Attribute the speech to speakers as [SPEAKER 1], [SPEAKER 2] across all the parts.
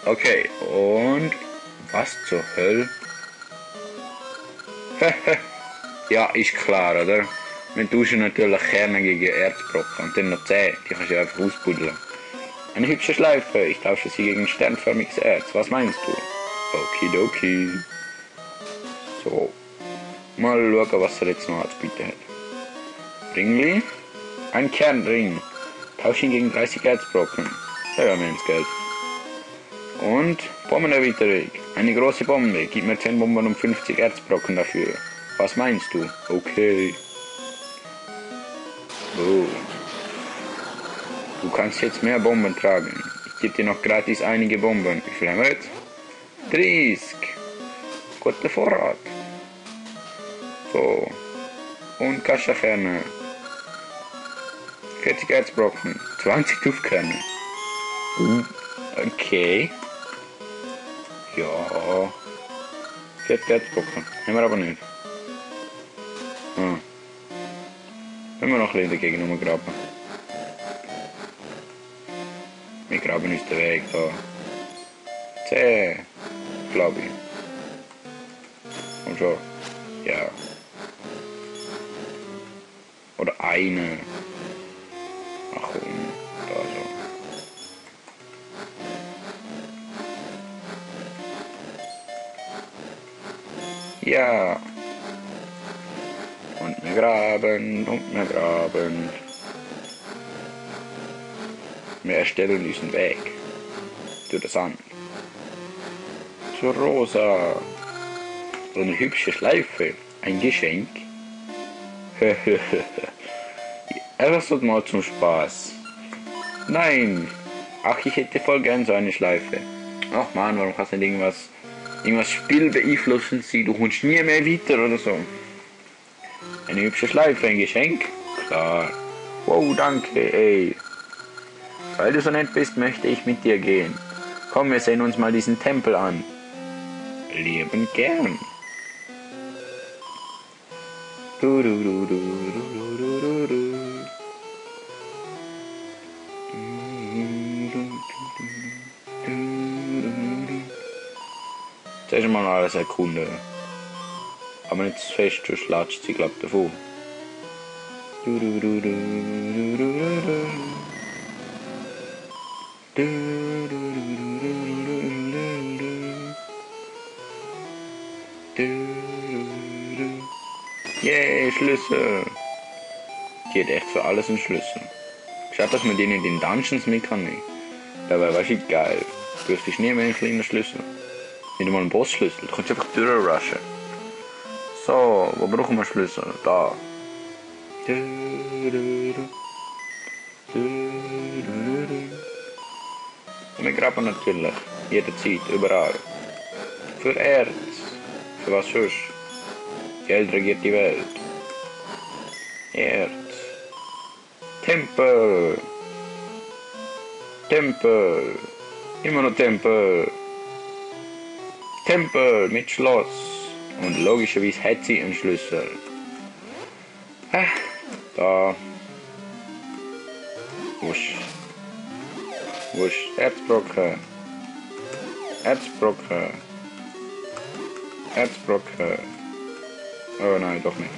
[SPEAKER 1] Okay, und was zur Hölle? Ja, ist klar, oder? Wir tauschen natürlich Kerne gegen Erzbrocken und dann noch 10, die kannst du einfach ausbuddeln. Eine hübsche Schleife, ich tausche sie gegen sternförmiges Erz, was meinst du? Okidoki. So, mal schauen, was er jetzt noch zu bieten hat. Ringli? Ein Kernring. Tausch ihn gegen 30 Erzbrocken. Da wäre mir ins Geld. Und Bombenerweiterung. Eine große Bombe. Gib mir 10 Bomben und 50 Erzbrocken dafür. Was meinst du? Okay. Oh. Du kannst jetzt mehr Bomben tragen. Ich gebe dir noch gratis einige Bomben. Wie viel haben wir jetzt? 30. Guter Vorrat. So. Und Kaschakerne. 40 Erzbrocken. 20 Tuftkerne. Okay. Ja. 40 Erzbrocken. Haben wir aber nicht. Hm. Wenn wir noch ein bisschen dagegen umgraben. Wir graben uns den Weg da. 10. Glaube ich. Und schon. Ja. Oder eine. Ach komm. Da so. Ja. Und wir graben und wir graben. Wir erstellen diesen Weg. Durch das Sand. Zur Rosa. So eine hübsche Schleife. Ein Geschenk. Einfach so mal zum Spaß. Nein. Ach, ich hätte voll gern so eine Schleife. Ach man, warum kannst du nicht irgendwas Spiel beeinflussen? Du kommst nie mehr weiter oder so. Eine hübsche Schleife, ein Geschenk? Klar. Wow, danke, ey. Weil du so nett bist, möchte ich mit dir gehen. Komm, wir sehen uns mal diesen Tempel an. Liebend gern. Du, du, du, du, du, du, du, du. Zuerst mal alles erkunden. Aber nicht zu fest, sonst latscht sie, glaub ich, davon. Du, du, du, du, du, du, du. Du, du, du, du, du, du, du. Yeah, Schlüssel. Die hat echt für alles einen Schlüssel. Schaut, dass man den in den Dungeons mit kann. Das wäre wahrscheinlich geil. Du hast nie mehr einen kleinen Schlüssel. Nicht mal einen Bossschlüssel. Du kannst einfach durchrushen. So, wo brauchen wir Schlüssel? Da. Und wir graben natürlich. Jederzeit, überall. Für Erz. Für was sonst? Geld regiert die Welt. Erz. Tempel. Tempel. Immer noch Tempel. Tempel mit Schloss. Und logischerweise hat sie einen Schlüssel. Da. Wusch. Wusch. Erzbrocken. Erzbrocken. Erzbrocken. Oh nein, doch nicht.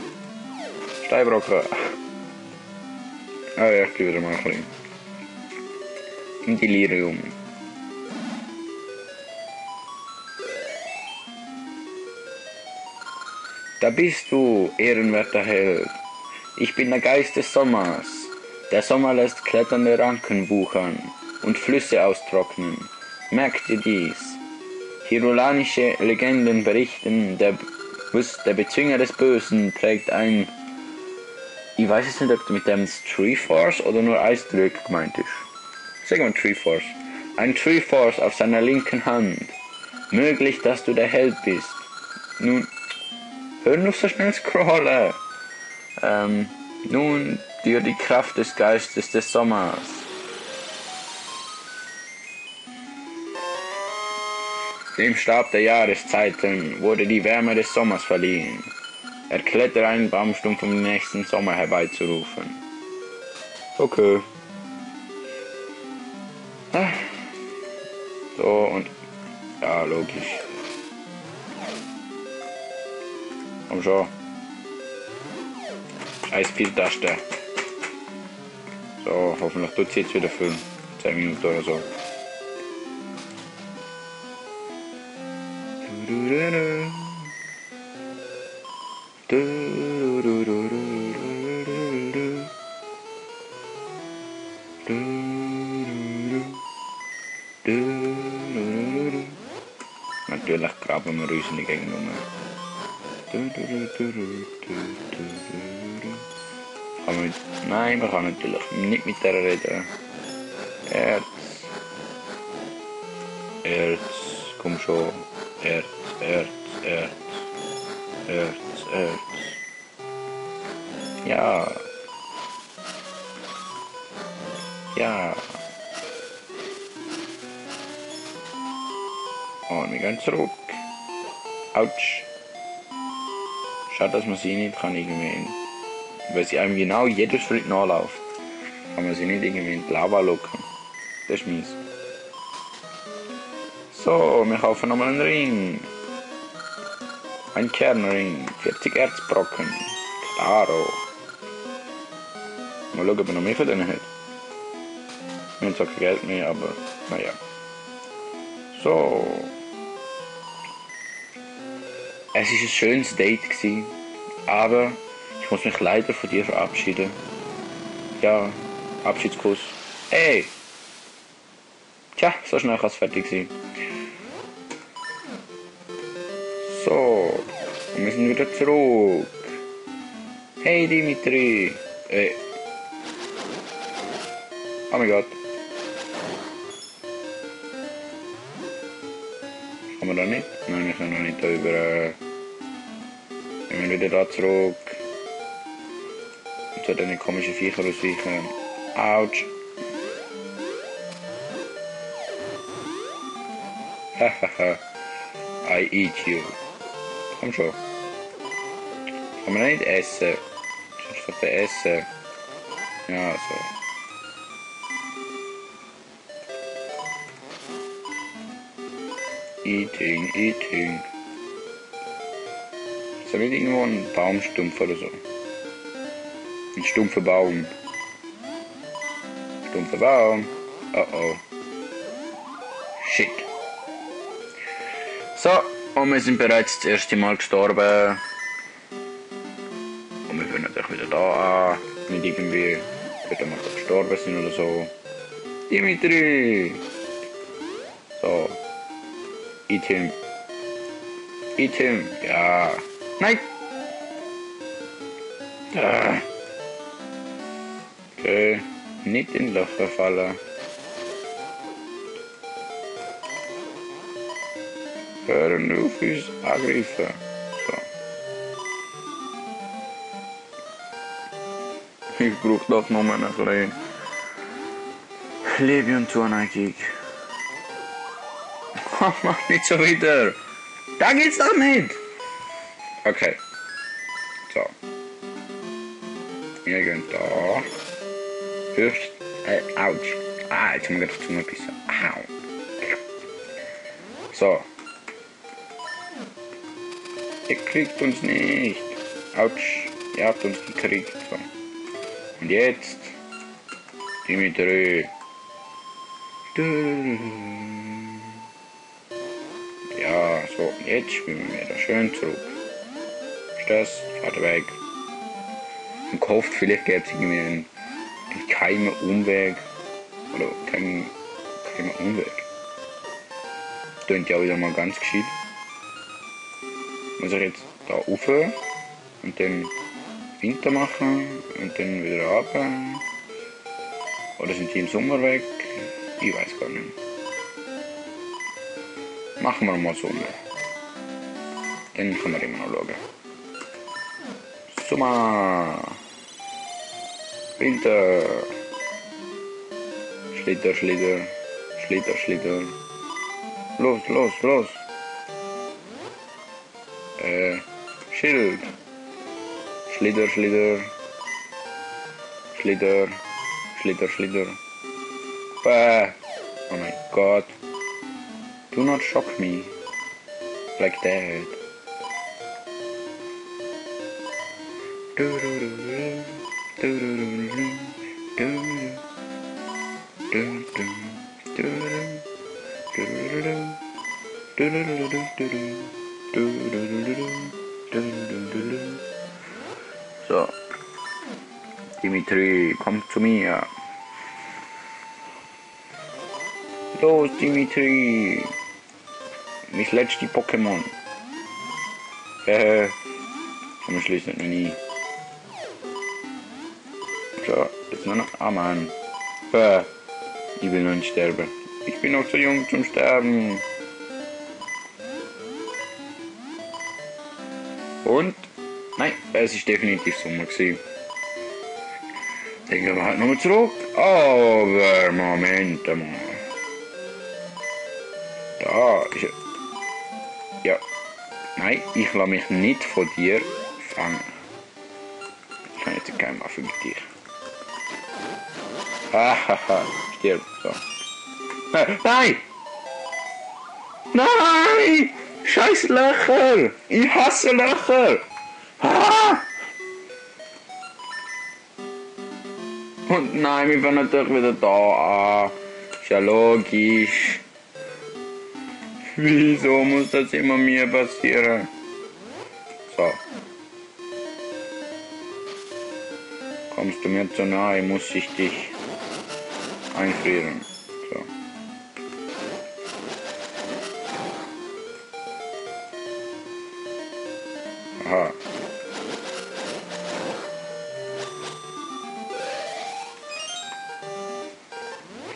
[SPEAKER 1] Steinbrocken. Ah ja, ich gehe wieder mal ein bisschen. Im Delirium. Da bist du, ehrenwerter Held. Ich bin der Geist des Sommers. Der Sommer lässt kletternde Ranken wuchern und Flüsse austrocknen. Merkt ihr dies? Hierulanische Legenden berichten, der Bezwinger des Bösen trägt ein... Ich weiß jetzt nicht, ob mit dem Treeforce oder nur Eisdrück gemeint ist. Sag mal Treeforce. Ein Treeforce auf seiner linken Hand. Möglich, dass du der Held bist. Nun... Hör nur so schnell scrollen. Nun dir die Kraft des Geistes des Sommers. Dem Stab der Jahreszeiten wurde die Wärme des Sommers verliehen. Erklettere einen Baumstumpf, um den nächsten Sommer herbeizurufen. Okay. So und... Ja, logisch. Komm schon. Scheiß Pil-Taste. So, hoffentlich tut sie jetzt wieder füllen. 10 Minuten oder so. Natürlich graben wir uns in die Gegend um. Nein, man kann natürlich nicht mit der reden. Erz. Erz. Komm schon. Erz, Erz, Erz. Erz, Erz. Ja. Ja. Und wir gehen zurück. Autsch. Schade, dass man sie nicht kann irgendwie... Weil sie einem genau jedes Schritt nachläuft. Kann man sie nicht irgendwie in die Lava locken. Das ist mies. So, wir kaufen nochmal einen Ring. Ein Kernring. 40 Erzbrocken. Klaro. Mal schauen, ob er noch mehr von denen hat. Wir haben zwar kein Geld mehr, aber naja. So. Es war ein schönes Date gewesen, aber ich muss mich leider von dir verabschieden. Ja, Abschiedskuss. Ey! Tja, so schnell kann es fertig sein. So, und wir sind wieder zurück. Hey Dimitri! Oh mein Gott. Kann man da nicht? Nein, wir können noch nicht da über... wir müssen wieder da zurück. Und so dann komische Viecher ausweichen. Autsch. Hahaha. I eat you. Komm schon. Kann man nicht essen. Sonst von der Essen. Ja, so. Eating, eating. Ist da nicht irgendwo ein Baumstumpf oder so? Ein stumpfer Baum. Stumpfer Baum. Oh oh. Shit. So, und wir sind bereits das erste Mal gestorben. Und wir fangen natürlich wieder da an. Nicht irgendwie, wenn wir gestorben sind oder so. Dimitri! So. Eat him. Eat him. Ja. Nein! Ah. Okay. Nicht in Löcher fallen. Hören auf uns angreifen. So. Ich brauche doch noch ein bisschen Liebe und Zuneigung. Mach nicht so wieder. Da geht's doch nicht. Okay. So. Wir gehen da. Hörst. Autsch. Ah, jetzt haben wir gerade die Zunge gebissen. Au. So. Ihr kriegt uns nicht. Autsch. Ihr habt uns gekriegt. So. Und jetzt. Dimitri. Ja, so, jetzt schwimmen wir da schön zurück. Ist das? Fahrt weg. Und gehofft, vielleicht gäbe es irgendwie einen geheimen Umweg. Oder keinen Umweg. Das klingt ja wieder mal ganz gescheit. Muss ich jetzt da rauf und dann Winter machen und dann wieder runter? Oder sind die im Sommer weg? Ich weiß gar nicht. Machen wir mal Sommer. Dann können wir immer noch schauen. Sommer. Winter. Schlitter, Schlitter. Schlitter, Schlitter. Los, los, los. Schild. Schlitter, Schlitter. Schlitter. Schlitter, Schlitter. Bäh. Oh mein Gott. Do not shock me. Like that. So. Dimitri, komm zu mir. Los, Dimitri. Mich letzt die Pokémon. Komm schließlich noch nie. So, jetzt nur noch. Ah, Mann. Ich will noch nicht sterben. Ich bin noch zu jung zum Sterben. Und? Nein, es ist definitiv Sommer gewesen. Dann gehen wir halt nochmal zurück. Aber Moment mal. Da ist er. Ja. Nein, ich lasse mich nicht von dir fangen. Ich kann jetzt keine Waffe mit dir. Hahaha, stirb. So. Nein! Nein! Scheiß Löcher! Ich hasse Löcher! Ah! Und nein, wir waren natürlich wieder da. Ah, ist ja logisch. Wieso muss das immer mir passieren? So. Kommst du mir zu nahe, muss ich dich einfrieren. So. Aha.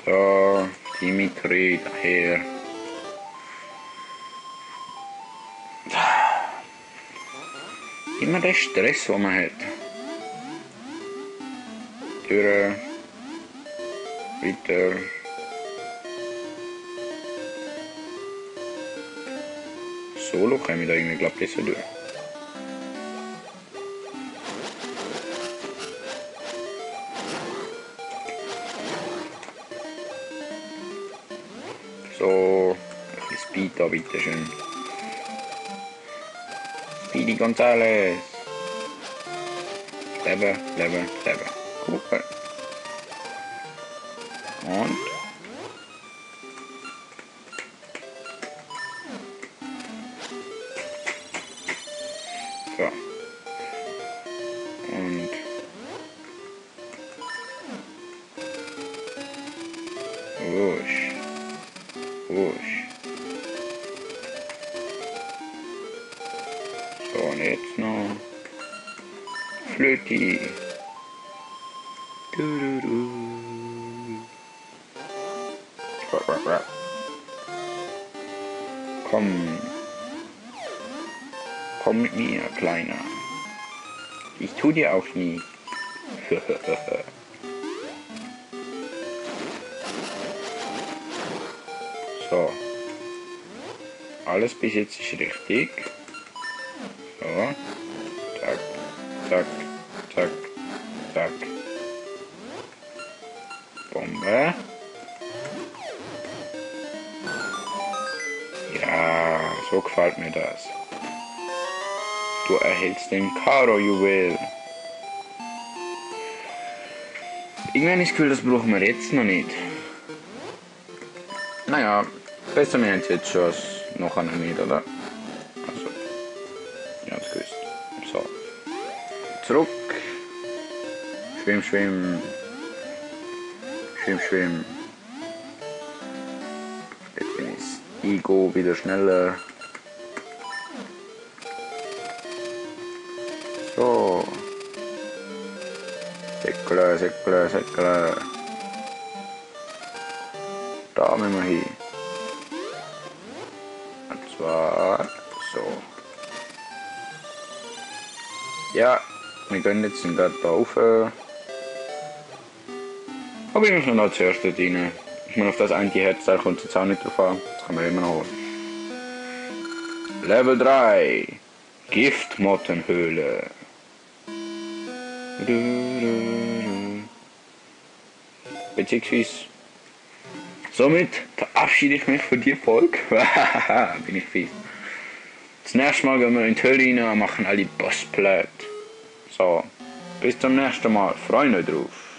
[SPEAKER 1] So, Dimitri daher. Immer der Stress, den man hat. Türe. Weiter. Solo komme ich da irgendwie, glaube ich, besser durch. So, ein bisschen Speed da, bitteschön. Speedy Gonzales. Leben, leben, leben. Gucken. Und? So. Und. Wusch. Wusch. So, und jetzt noch. Flöti. Du, du, du. Komm. Komm mit mir, Kleiner. Ich tu dir auch nie. So. Alles bis jetzt ist richtig. So. Zack, zack, zack, zack. Bombe. Ja, so gefällt mir das. Du erhältst den Karo-Juwel. Irgendwie habe ich das Gefühl, das brauchen wir jetzt noch nicht. Naja, besser wir haben es jetzt schon als nachher noch nicht, oder? Also, ja, das gewusst. So. Zurück. Schwimm, schwimm. Schwimm, schwimm. Jetzt bin ich Ego wieder schneller. So. Säckle, säckle, säckle. Da müssen wir hin. Und zwar so. Ja, wir gehen jetzt gerade da rauf. Aber ich muss noch zuerst dort rein. Ich meine, auf das Anti-Herz, da kommt es jetzt auch nicht drauf an. Das kann man immer noch holen. Level 3. Giftmottenhöhle. Beziehungsweise Somit verabschiede ich mich von dieser Folge. Bin ich fies. Das nächste Mal gehen wir in die Hölle rein und machen alle Bosspläte. So, bis zum nächsten Mal. Freut euch drauf.